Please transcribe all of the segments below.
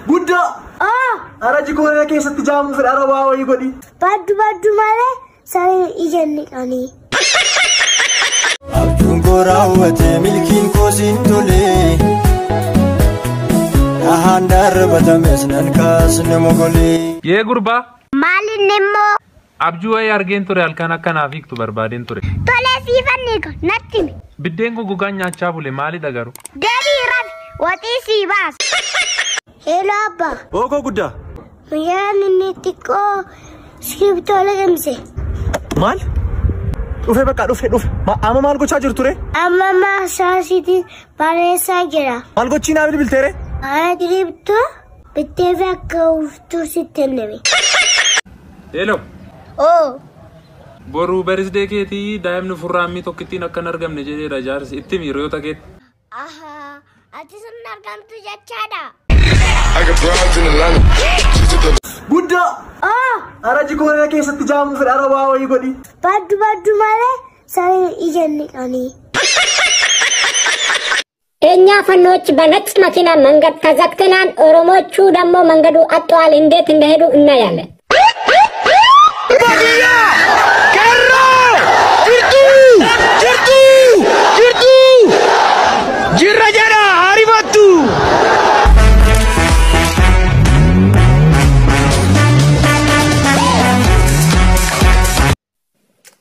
Guddaa! Oh! Ara jikoonaa keessatti jaamuu fedha ara waa wayii godhi. Baddu baddu malee sareen ija hin dhiqanii. Abjuun koo raawwate milkiin koo siin tole. Dhahaan darbatames nan kaasne mogolee. Yee gurbaa. Maaliin immoo? Abjuu wayii argeen ture halkan akkanaaf hiiktu barbaadeen ture. Tolee siifan hiika natti himi. Biddeen gogaan nyaachaa bule maalidha garuu? Deebii rafi waxii sii baasa. Hello abbaa. Ookoo guddaa. Mucaan inni xiqqoo iskiriptoo liqimse. Maal? Dhufe bakka dhufe dhufe. Amma maal gochaa jirtu ree? Amma maasaasiitiin barreessaa jira. Maal gochii naa bilbiltee ree? Iskiriptoo bittee fi akka uftuu sitti himame. Hello. Oo. Boruu barisdee keetii daa'imni furraammii tokkittiin akka hin argamne jedheera jaarsi itti himi hiriyoota keetti. Ahaa. Ati sun argamtu jechaadha. I got broads in Atlanta. She's at the Guddaa! Oh! Ara jikoonaa keessatti jaamuu fedha ara waa wayii godhi. Baddu baddu malee sareen ija hin dhiqanii. እኛ ፋኖች በነጭ መኪና መንገድ ተዘግተናል። ኦሮሞቹ ደግሞ መንገዱ አጥተዋል። እንዴት እንደሄዱ እናያለን።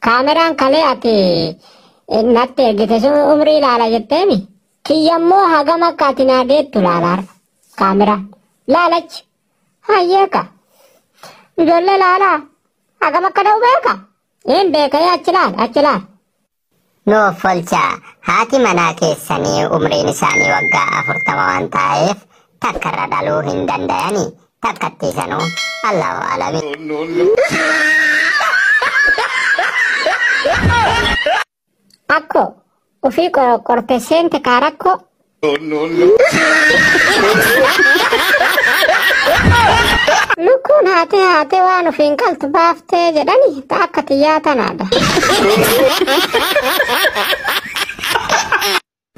Kaameraan kalee ati natti ergite sun umrii ilaala jetteemi. Kiyyammoo hagam akka ati naa deettu laalaar. Kaameraan laalachi. Hayyeeka. Ijoollee laalaa. Hagam akka dha'u beeka. Hin beeka achi laal achi laal. Nuuf olchaa haati manaa keessanii umriin isaanii waggaa 40 waan ta'eef takkarra dhaluu hin danda'anii takkattiisanuu Allahu alami. Akko ofii qorte seente kaarakkoo. Lukkuun haatee haatee waan ofiin qaltu baaftee jedhani akka xiyyaa tanaadha.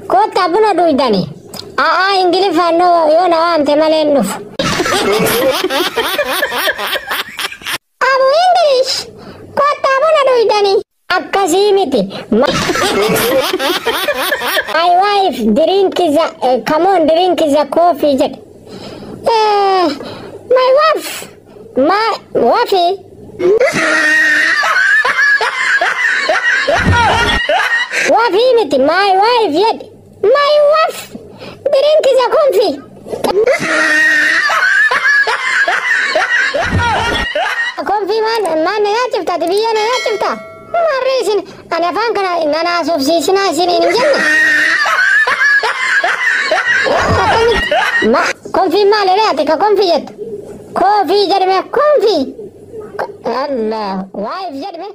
Kottaa buna dhuydani. A'aa Ingiliffaan yoo na waamte malee hin dhufu. Abu English kottaa buna dhuydani. Akkasii miti. My wife drink the come on drink the coffee jedhe. My wife my wife Wafii miti my wife jedhe. My wife drink the coffee. Coffee maal maal na nyaachifta ati biyya na nyaachifta? Marree isin ani afaan kana nan haasofsiisinaa isiniin hin jenne. Akkamitti konfii maal jedhee ati ka konfii jettu? Koofii jedhame konfii. Allah wife jedhame.